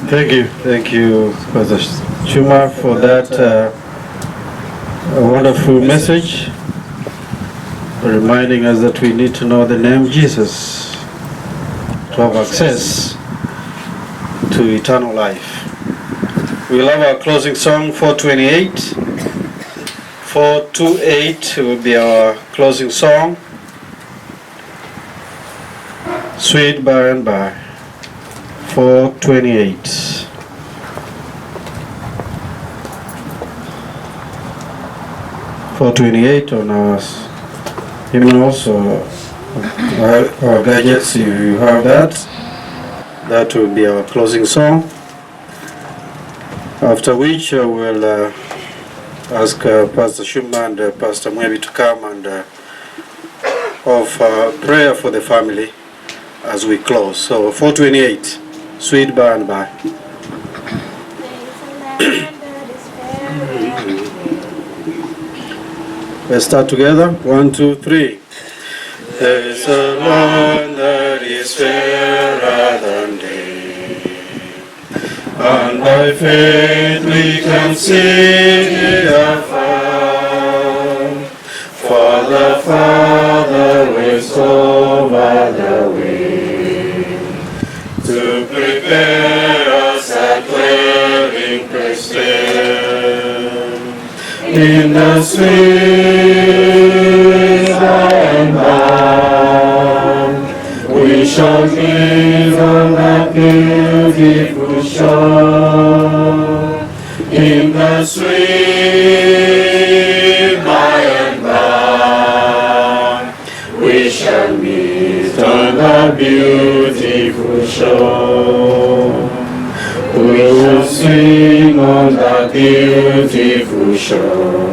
Thank you, thank you, Pastor Chuma, for that wonderful message, reminding us that we need to know the name Jesus to have access to eternal life. We'll have our closing song, 428. 428 will be our closing song. Sweet by and by. 428. 428 on our hymnals or our gadgets, if you have that. That will be our closing song. After which uh, we'll uh, ask uh, Pastor Shuma and uh, Pastor Mwebi to come and uh, offer prayer for the family as we close. So 428, sweet by and by. Let's start together. One, two, three. There is a land that is fairer than day, and by faith we can see it afar. For the Father waits over the way to prepare us a dwelling place there. In the sweet by and by, we shall meet on that beautiful shore. In the sweet by and by, we shall meet on the beautiful shore. We will sing on the beautiful shore.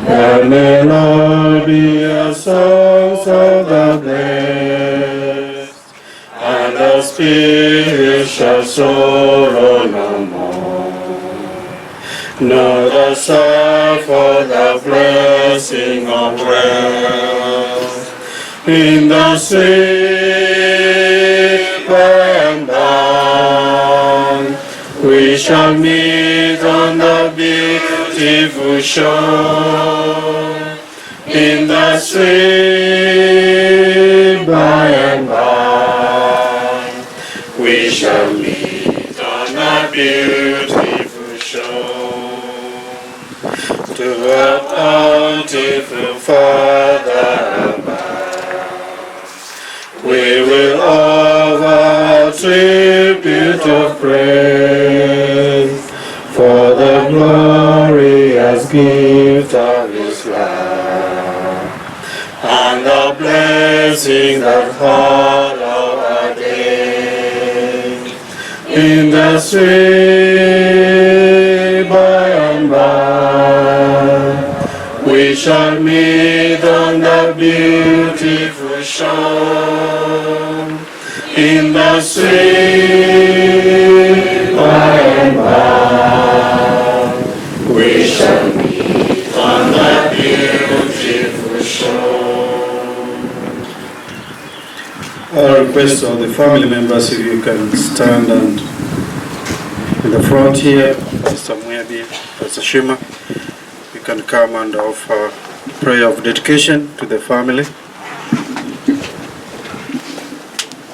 The melodious songs of the blessed, and the spirit shall sorrow no more. Nor the sigh for the blessing of rest. In the sweet by and by, we shall meet on the beautiful shore. In the sweet by and by, we shall meet on the beautiful shore. To our bountiful Father above, we will offer tribute of praise for the glorious gift of His love and the blessing that follow our days. In the sweet by and by, we shall meet on the beautiful shore. In the sweet by and by, we shall meet on the beautiful shore. Our request of the family members, if you can stand and in the front here, Pastor Mwebi, Pastor Shima, you can come and offer prayer of dedication to the family.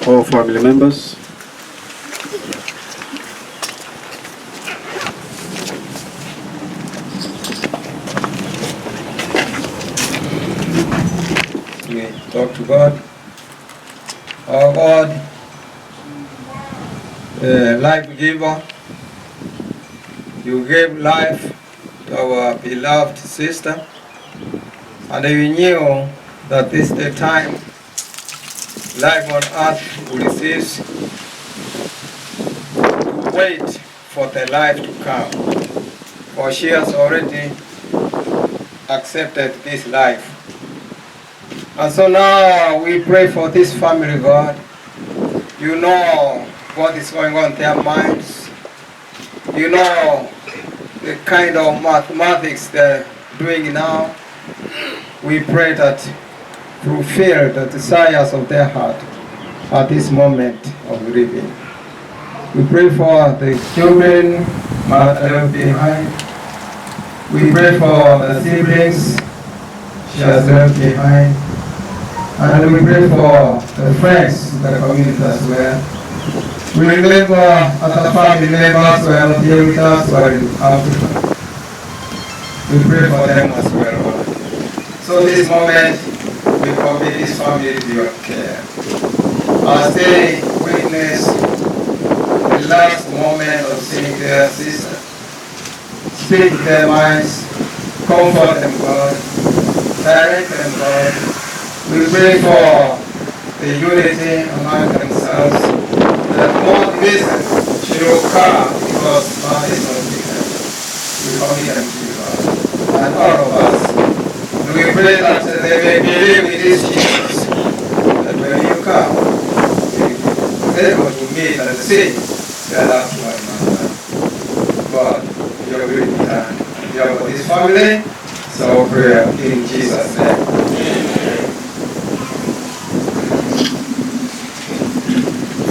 All family members. We talk to God. Our God, the life giver, you gave life to our beloved sister, and we knew that this is the time life on earth will cease to wait for the life to come. For she has already accepted this life. And so now we pray for this family, God. You know what is going on in their minds. You know the kind of mathematics they're doing now. We pray that fulfill the desires of their heart at this moment of grieving. We pray for the children Martha left behind. We pray for the siblings she has left behind. And we pray for the friends in the community as well. We remember other family members who are not here with us, who are in Africa. We pray for them as well, Lord. So this moment, we commit this family to your care. As they witness the last moment of seeing their sister, speak to their minds, comfort them, God, direct them, God. We pray for the unity among themselves, that more division should occur because man is not with them. We commit them to you, God, and all of us. And we pray that they may believe in this Jesus, that when you come, they will be able to meet and see their loved one another. God, your will be done. You have for this family, so prayer in Jesus' name.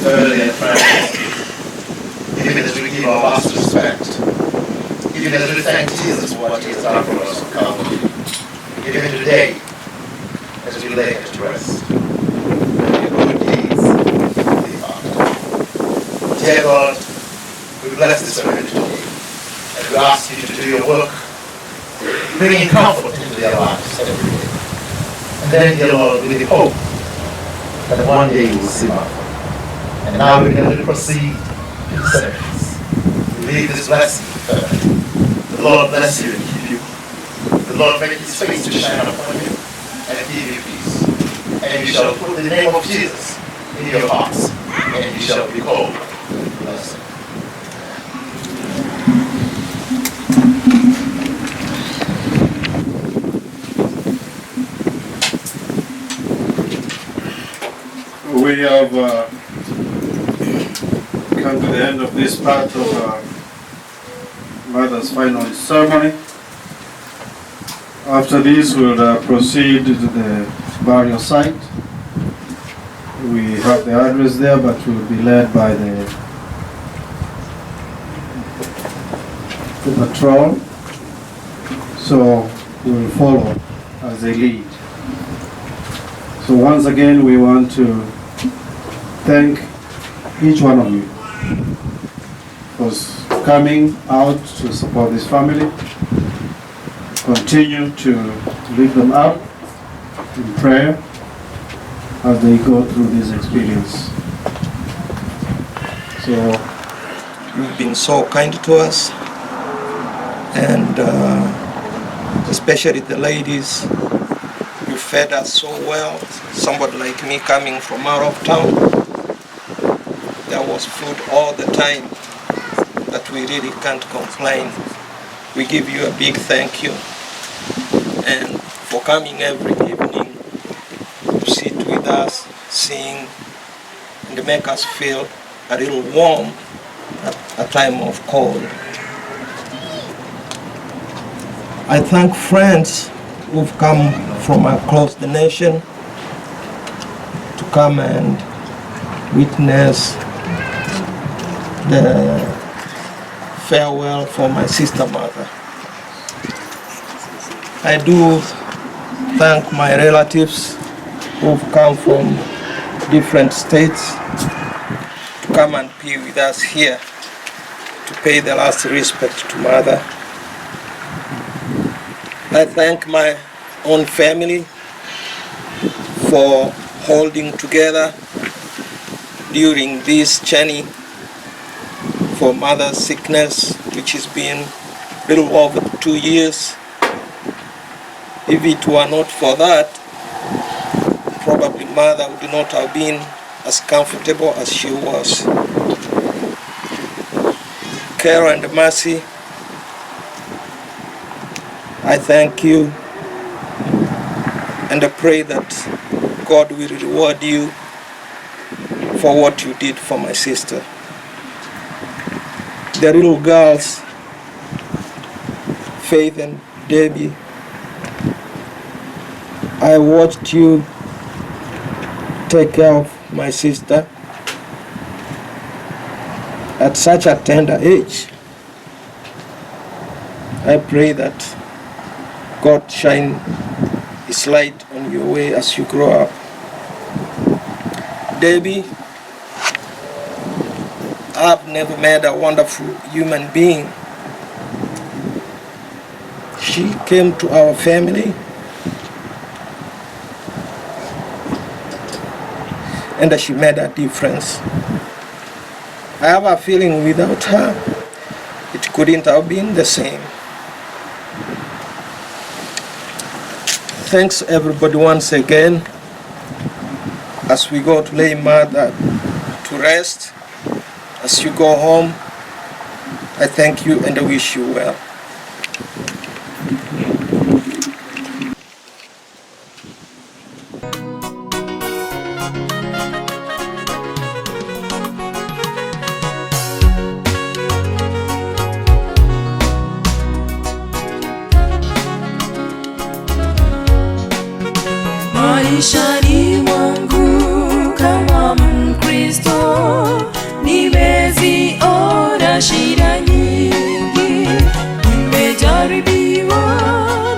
Family and friends, even as we give our last respect, even as we thank Jesus for what he has done for us on Calvary, even today, as we lay at rest, may your good deeds live after. Dear God, we bless this family today, and we ask you to do your work, bringing comfort into their lives every day. And then, dear Lord, with the hope that one day we will see Martha. And now we can proceed to the service. We leave this blessing family. The Lord bless you and keep you. The Lord make his face to shine upon you and give you peace. And you shall put the name of Jesus in your hearts, and you shall be called blessed. We have come to the end of this part of Mother's final ceremony. After this, we'll proceed to the burial site. We have the address there, but we'll be led by the patrol. So we'll follow as they lead. So once again, we want to thank each one of you for coming out to support this family. Continue to lift them up in prayer as they go through this experience. So you've been so kind to us, and especially the ladies. You fed us so well. Somebody like me coming from out of town, there was food all the time that we really can't complain. We give you a big thank you, and for coming every evening to sit with us, sing, and make us feel a little warm at a time of cold. I thank friends who've come from across the nation to come and witness the farewell for my sister mother. I do thank my relatives who've come from different states to come and be with us here to pay the last respect to mother. I thank my own family for holding together during this journey for mother's sickness, which has been a little over 2 years. If it were not for that, probably mother would not have been as comfortable as she was. Carol and Mercy, I thank you, and I pray that God will reward you for what you did for my sister. The little girls, Faith and Debbie, I watched you take care of my sister. At such a tender age, I pray that God shine his light on your way as you grow up. Debbie, I've never met a wonderful human being. She came to our family and she made a difference. I have a feeling without her, it couldn't have been the same. Thanks everybody once again as we go to lay mother to rest. As you go home, I thank you and I wish you well. Maishani mwangu kama Mkristo nimeziona shida nyingi, nimejaribiwa,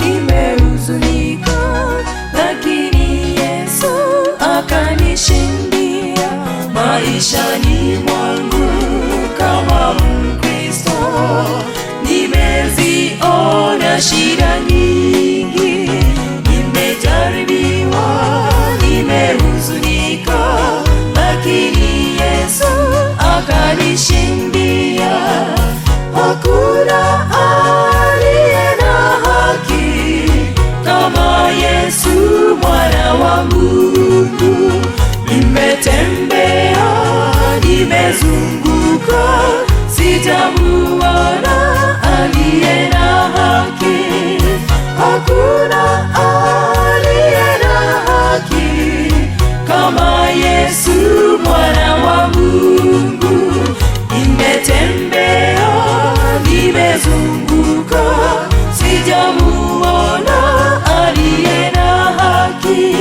nimehuzunika, lakini Yesu akanishindia. Maishani mwangu kama Mkristo nimeziona shida nyingi, nimejaribiwa, nimehuzunika, lakini Yesu akanishindia. Hakuna aliye na haki kama Yesu mwana wa Mungu. Nimetembea, nimezunguka, sijamuona aliye na haki. Hakuna aliye na haki kama Yesu mwana wa Mungu. Nimetembea, nimezunguka, sijamuona aliye na haki.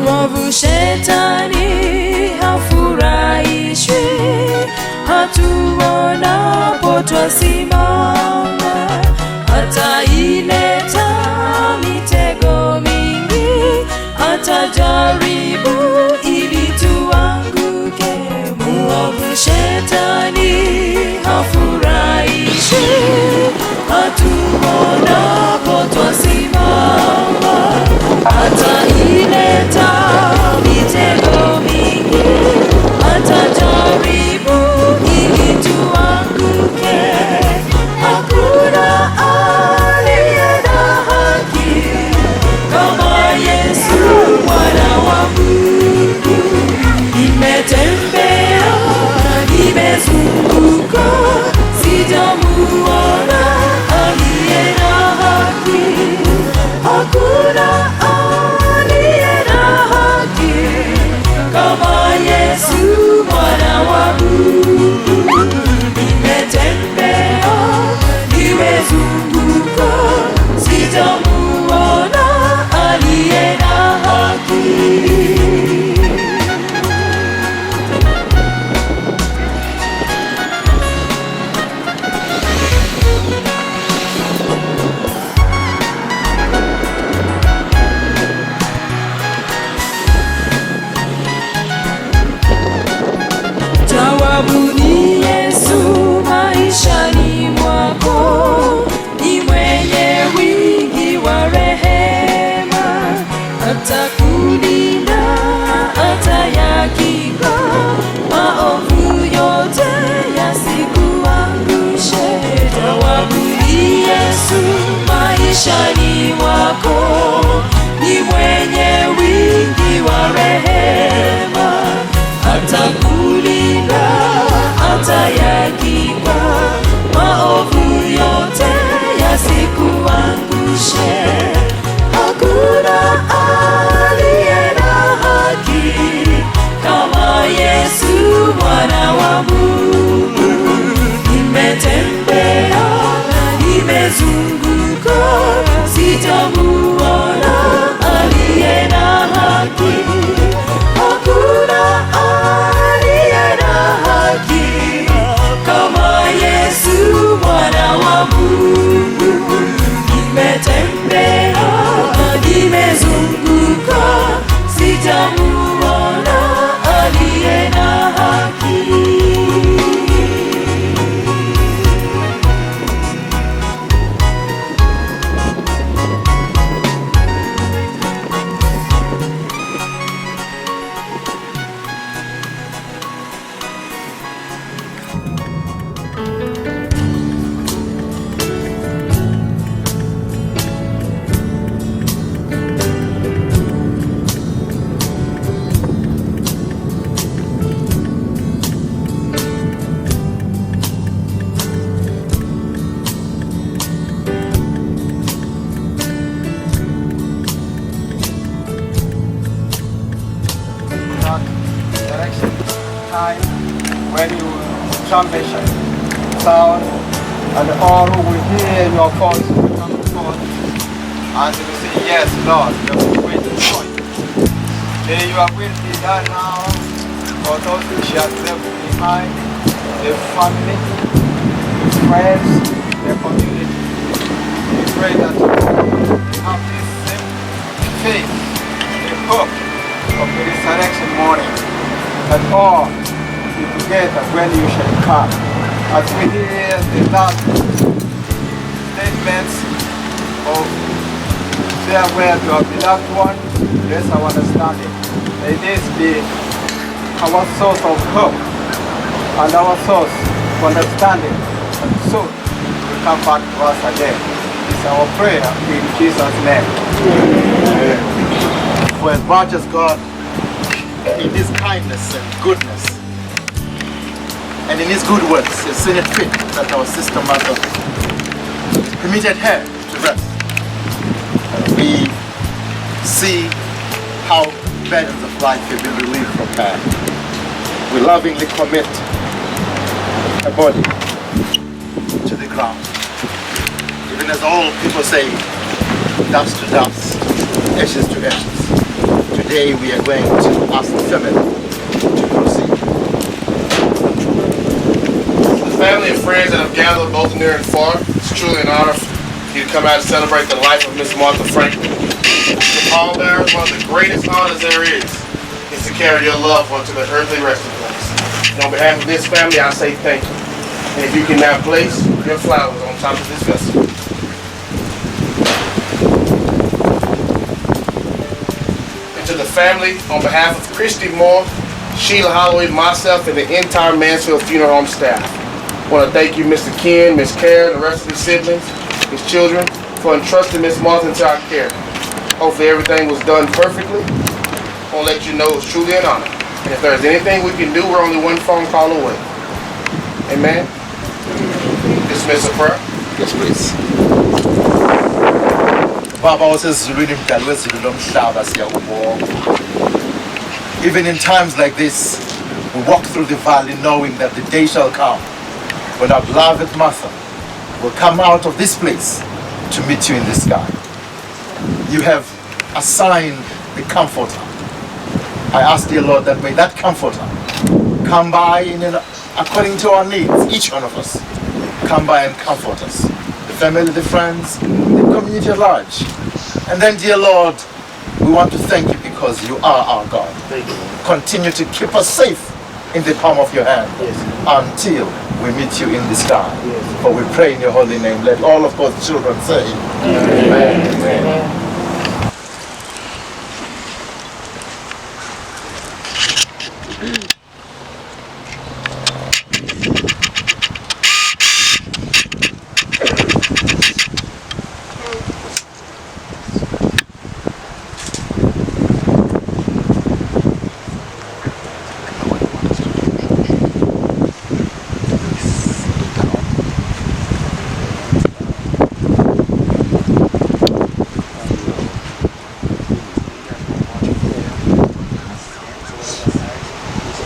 Mwovu shetani hafurahishwi, hatuonapo twasimama, ataileta mitego mingi, atajaribu ili tuanguke. Mwovu shetani hafurahishwi, hatuonapo twasimama, ataileta mitego mingi, atajaribu ili tuanguke. Hakuna aliye na haki kama Yesu mwana wa Mungu. Nimetembea, nimezunguka, sijamuona aliye na haki. Hakuna aliye na haki kama Yesu mwana wa Mungu. Nimetembea, nimezunguka, sijamuona aliye na haki. Jawabu ni Yesu maishani mwako, ni mwenye wingi wa rehema, atakulinda, atayakinga maovu yote yasikuangushe. Jawabu ni Yesu maishani mwako, ni mwenye wingi wa rehema, atakulinda, atayakinga maovu yote yasikuangushe. Hakuna aliye na haki kama Yesu mwana wa Mungu. Nimetembea, nimezunguka, time when you trumpet shall sound, and all who will hear your voice will come forth and will say, Yes, Lord, we have waited for you. May your will be done now for those who shall left behind, the family, the friends, the community. We pray that we have this same faith, the hope of the resurrection morning, that all be together when you shall come. As we hear the last statements of farewell to our beloved one, bless our understanding. May this be our source of hope and our source of understanding. And soon will come back to us again. It's our prayer in Jesus' name. Amen. For as much as God, in His kindness and goodness, and in His good works, has seen it fit that our sister Martha permitted her to rest. We see how burdens of life have been relieved from her. We lovingly commit her body to the ground. Even as all people say, dust to dust, ashes to ashes. Today we are going to ask the family to proceed. The family and friends that have gathered both near and far, it's truly an honor for you to come out and celebrate the life of Miss Martha Franklin. The pallbearers, one of the greatest honors there is to carry your loved one to the earthly resting place. And on behalf of this family, I say thank you. And if you can now place your flowers on top of this vessel. And to the family, on behalf of Christy Moore, Sheila Holloway, myself, and the entire Mansfield Funeral Home staff, I want to thank you, Mr. Ken, Miss Karen, the rest of his siblings, his children, for entrusting Miss Martha into our care. Hopefully everything was done perfectly. I want to let you know it's truly an honor. And if there's anything we can do, we're only one phone call away. Amen. Dismiss a prayer. Yes, please. Baba wasezulwini mdali wezulu lomhlaba siyakubonga. Even in times like this, we walk through the valley knowing that the day shall come when our beloved Martha will come out of this place to meet you in the sky. You have assigned the comforter. I ask, dear Lord, that may that comforter come by in an, according to our needs, each one of us, come by and comfort us. The family, the friends, the community at large. And then, dear Lord, we want to thank you because you are our God. Thank you. Continue to keep us safe in the palm of your hand until we meet you in the sky. Yes. For we pray in your holy name. Let all of God's children say, Amen. Amen.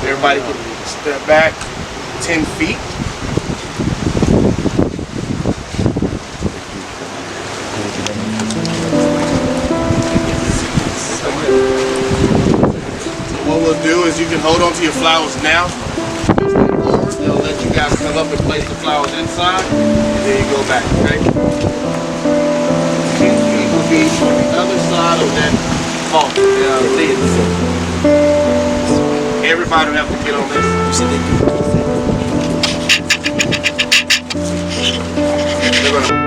Everybody can step back 10 feet. What we'll do is you can hold on to your flowers now. They'll let you guys come up and place the flowers inside, and then you go back, okay? 10 feet will be on the other side of that vault, lid. Everybody will have to get on this. They're gonna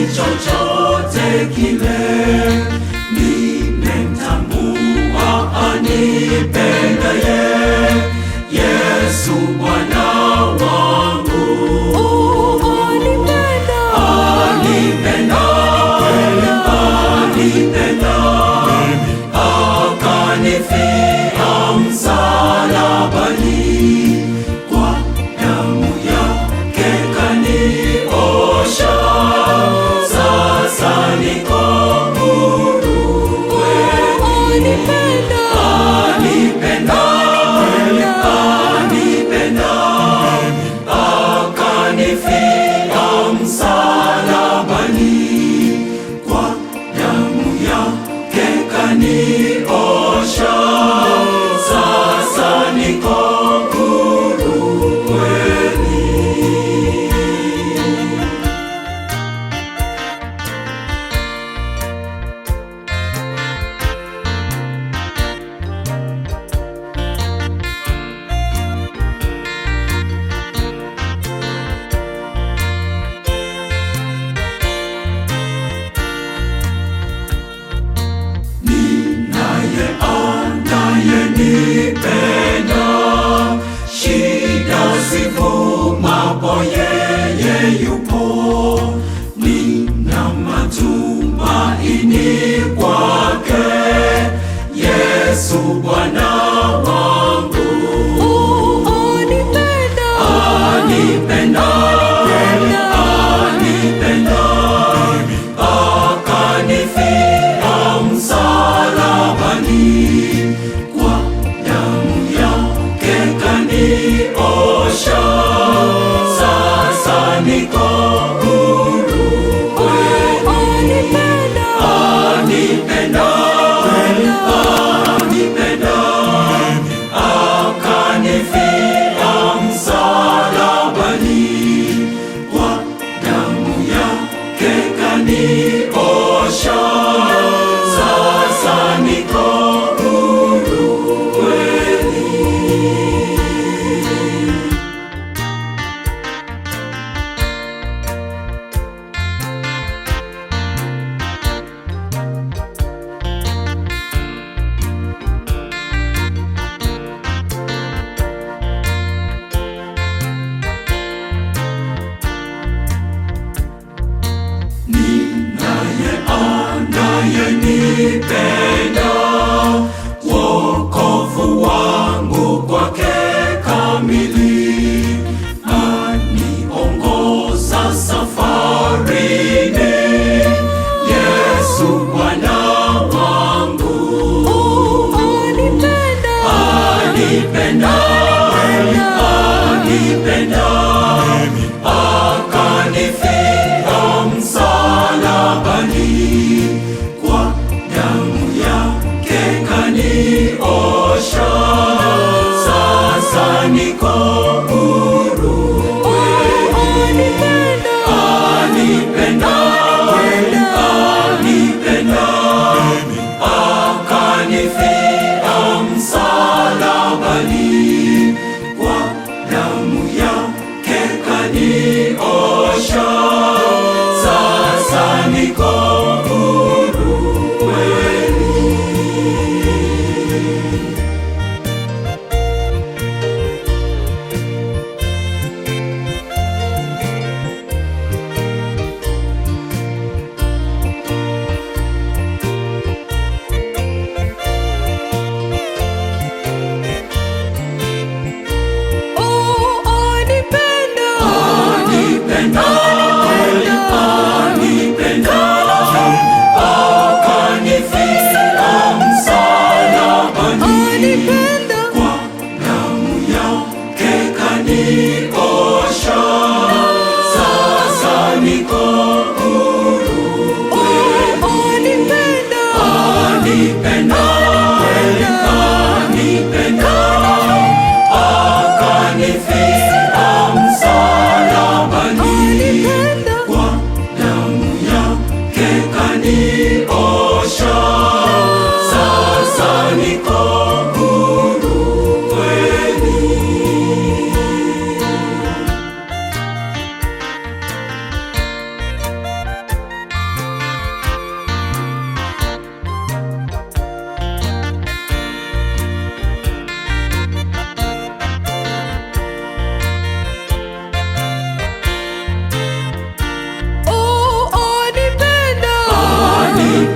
Chochote kile, nimemtambua anipendaye, Yesu Bwana wangu. Oh, anipenda. Anipenda, anipenda, akanifia msalabani, kwa damu yake kaniosha, sasa niko huru kweli. Anipenda. Anipenda, anipenda, akanifia msalabani, kwa damu yake kaniosha, sasa niko huru kweli. Ninaye anayenipenda, shida zivumapo yeye yupo. Nina matumaini kwake, Yesu Bwana wangu. Oh, anipenda. Anipenda, anipenda, akanifia msalabani, kwa damu yake kaniosha, sasa niko huru kweli. Anipenda. Anipenda, anipenda, akanifia msalabani, kwa damu yake kaniosha, sasa niko huru kweli. Ninaye anayenipenda, wokovu wangu kwake kamili, aniongoza safarini, Yesu Bwana wangu. Oh, anipenda. Anipenda, anipenda, akanifia msalabani, kwa damu yake kaniosha, sasa niko huru kweli. Anipenda. Anipenda, anipenda, akanifia msalabani, kwa damu yake kaniosha, sasa niko huru kweli. Oh, anipenda. Anipenda, anipenda,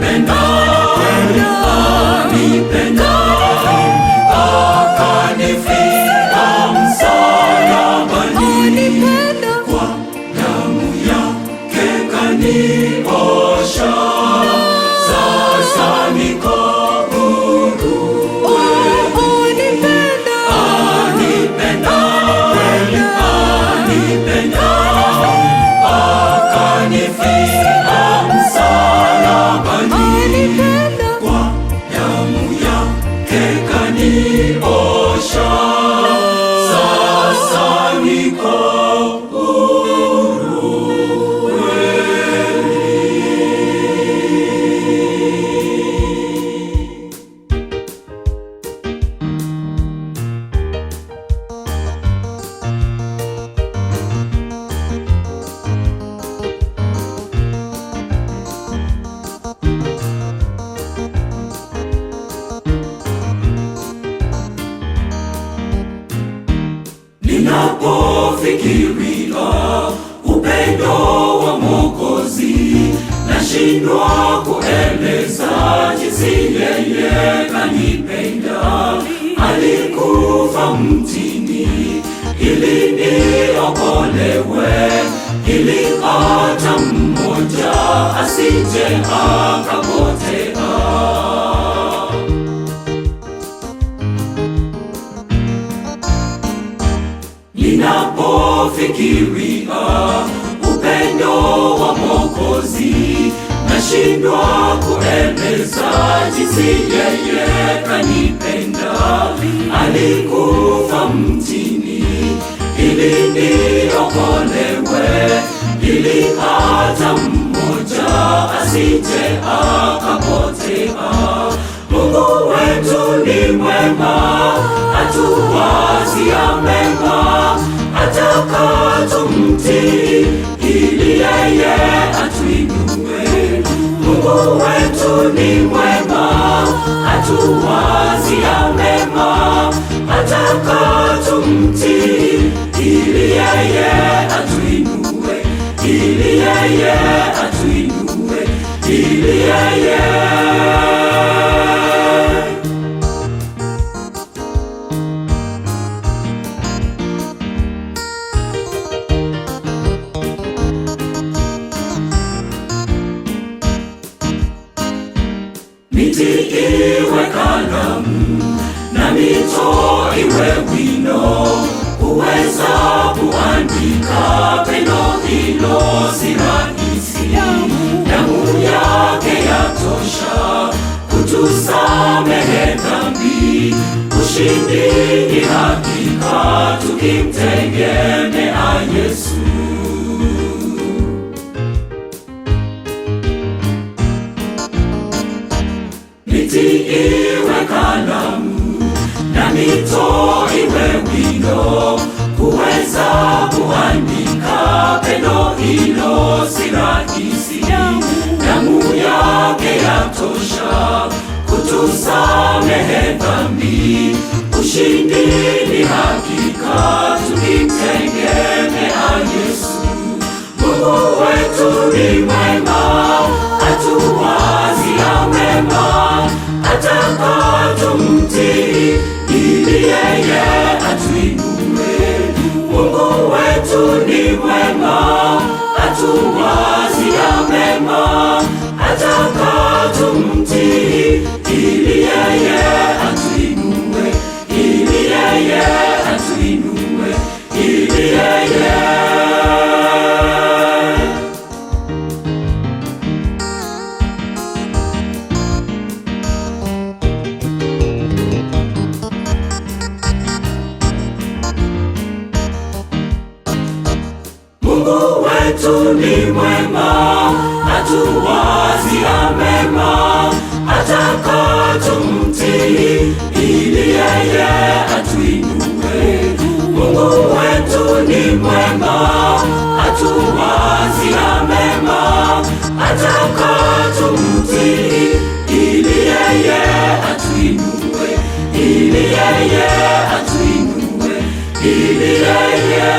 Anipenda, anipenda, akanifia msalabani. Kwa damu yake kaniosha, sasa niko huru. Anipenda, anipenda, akanifia msalabani. Kwa damu yake kaniosha, sasa niko huru kweli. Ninapofikiria upendo wa Mwokozi, nashindwa kueleza jinsi yeye kanipenda. Alikufa mtini ili niokolewe, ili hata mmoja asije akapotea. Ninapofikiria upendo wa Mwokozi, nashindwa kueleza jinsi yeye kanipenda. Alikufa mtini ili niokolewe, ili hata mmoja asije akapotea. Mungu wetu ni mwema, atuwazia mema, ataka tumtii ili yeye atuinue. Mungu wetu ni mwema, atuwazia mema, ataka tumtii ili yeye atuinue, ili yeye atuinue, ili yeye. Miti iwe kalamu na mito iwe wino, kuweza kuandika pendo hilo si rahisi. Damu yake yatosha kutusamehe dhambi, ushindi ni hakika tukimtegemea Yesu. Miti iwe kalamu na mito iwe wino, kuweza kuandika pendo hilo si rahisi. Damu yake yatosha kutusamehe dhambi, ushindi ni hakika tukimtegemea Yesu. Mungu wetu ni mwema, atuwazia mema, ataka tumtii ili yeye atuinue. Mungu wetu ni mwema, atuwazia mema, ataka tumtii ili yeye atuinue, ili yeye atuinue, ili yeye. Mungu wetu ni mwema, atuwazia mema, ataka tumtii ili yeye atuinue. Mungu wetu ni mwema, atuwazia mema, ataka tumtii ili yeye atuinue, ili yeye atuinue, ili yeye.